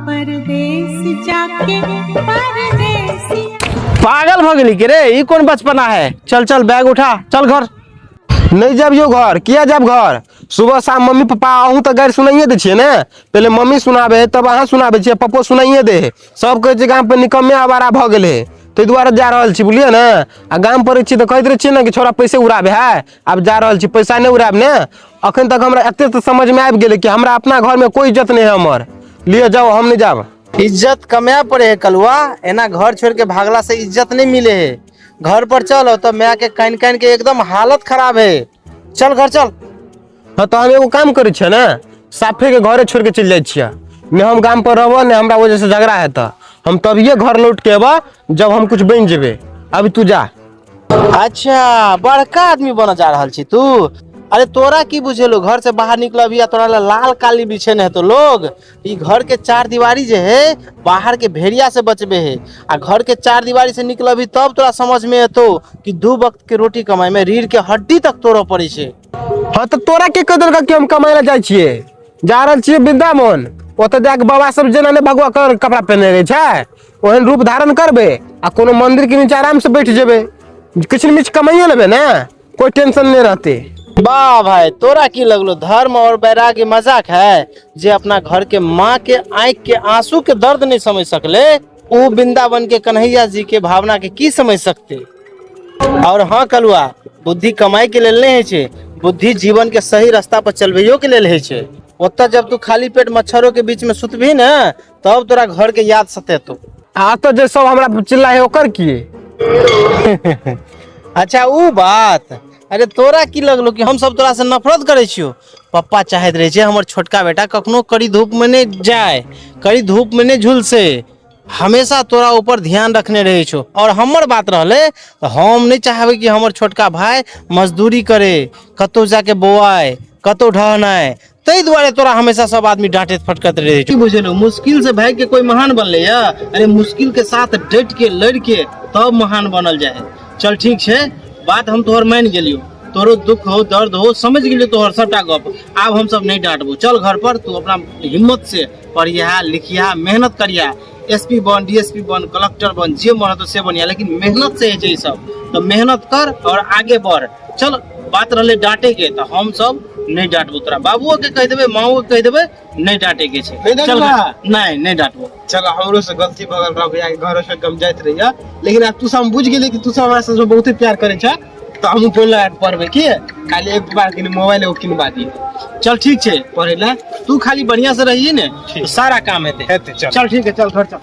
परदेस जाके परदेसिया। पागल भ गेली के रे, ई कोन बचपना है? चल चल, बैग उठा, चल घर। नहीं जाब यौ घर, किया जाब घर? सुबह शाम मम्मी पापा अहूँ तऽ गारि सुनाइए दै छियै ने। पहिले मम्मी सुनाबे है, तब अहाँ सुनाबै छियै, पप्पो सुनाइए दे है। सब कहै छै गाम पर निकम्मे आवारा भऽ गेलै, ताहि दुआरे जा रहल छी, बुझलियै ने? आ गाम पर रहै छी तऽ कहैत रहै छियै ने कि छोड़ा पैसे उड़ाबे है। आब जा रहल छी, पैसा नहि उड़ायब ने। अखन तक हमरा एते तऽ समझमे आबि गेलै कि हमरा अपना घरमे कोइ इज्जत नहि है हमर। लिए जाओ, हम नहीं जाब। इज्जत कमाए पड़े है कलुआ, एना घर छोड़ के भागला से इज्जत नहीं मिले है। घर पर चल, तो माय के कान कान के एकदम हालत खराब है। चल, घर चल। हाँ, तो हम एगो काम करै छियै ने, साफे के घरे छोड़ के चलि जाइ छियै ने। हम गाम पर रहबो ने, हमरा वजह से झगड़ा हेतै। हम तभिए घर लौट के अबा जब हम कुछ बनि जेबै। अभी तू जा। अच्छा, बड़का आदमी बन जा रहल छी तू। अरे, तोरा की बुझेलो? घर से बाहर निकलबी आ तोरा ला लाल काली बिछेने हेतो लोग? ई घर के चार दीवारी जे है, बाहर के भेड़िया से बचबे है। आ घर के चार दीवारी से निकलबी तब तोरा समझ में एतो कि दू वक्त के रोटी कमाई में रीढ़ के हड्डी तक तोड़ऽ पड़े छै। हाँ, तऽ तोरा के कहि देलक कि हम कमाय लए जाइ छियै? जा रहल छियै वृंदावन। ओतऽ जाके बाबा सब जेना नहि भगवा कलर के कपड़ा पहिने रहै छै, ओहन रूप धारण करबै आ कोनो मंदिर के नीचे आराम से बैठ जेबै। किछु ने किछु कमाइए लेबै ने, कोई टेंशन नहीं रहते। वाह भाई, तोरा की लगलो धर्म और वैराग्य मजाक है? जे अपना घर के माँ के आँख के आंसू के दर्द नहीं समझ सकले, उ वृंदावन के कन्हैया जी के भावना के की समझ सकते? और हाँ कलुआ, बुद्धि कमाई के लेल नहीं है छै, बुद्धि जीवन के सही रास्ता पर चलबैयो के लेल है छै। ओतऽ जब तू खाली पेट मच्छरों के बीच में सुतबी ने, तब तोरा घर के याद सतेतो। आ तो जे सब हमरा चिल्ला है, ओकर की? अच्छा, उ बात। अरे, तोरा की लगलो कि हम सब तोरा से नफरत करै छियो? पप्पा चाहैत रहै छै हमर छोटका बेटा कखनो कड़ी धूप में नहि जाय, कड़ी धूप में नहि झुलसे। हमेशा तोरा ऊपर ध्यान रखने रहै छौ। और हमर बात रहलै तऽ हम नहि चाहबै कि हमर छोटका भाय मजदूरी करे, कतहु जाके बौआए, कतहु ढहनाय। ताहि दुआरे तोरा हमेशा सब आदमी डांटैत फटकत रहै छै। बुझलू, मुश्किल से भागि के कोई महान बनलै या? अरे, मुश्किल के साथ डटि के, लड़ि के तब महान बनल जाइ है। चल, ठीक छै, बात हम तोहर मानि गेलियौ। तोरो दुख हो, दर्द हो, समझ गेलियौ तोहर सबटा गप। आब हम सब नहि डांटबो। चल घर पर, तू अपना हिम्मत से पढ़िया लिखिया, मेहनत करिया, एसपी बन, डीएसपी बन, कलेक्टर बन, जे मन हेतौ से बनिया, लेकिन मेहनत से होइ छै ई सब। तऽ मेहनत कर और आगे बढ़। चल, बात रहलै डांटे के, तऽ हम सब नहि डांटबो तोरा। बाबुओ के कहि देबै, माओ के कहि देबै, नहि डांटे के छै। नहि चल। डांटबा? नहि, नहि डांटबो। चल, हमरो से गलती भऽ गेल रहा भैया, घरो से कम जाइत रहिया, लेकिन आब तू सब, हम बुझि गेलियै कि तू सब हमरा से बहुते प्यार करै छ, तऽ हमहूँ फोन लगा कऽ पढ़बै। की खाली एक बार किन मोबाइल एगो किनबा दिहे। चल, ठीक छै, पढ़ै लए। तू खाली बढ़िया से रहिए ने, तो सारा काम हेतै। हेतै, चल। चल, ठीक है, चल, घर चल।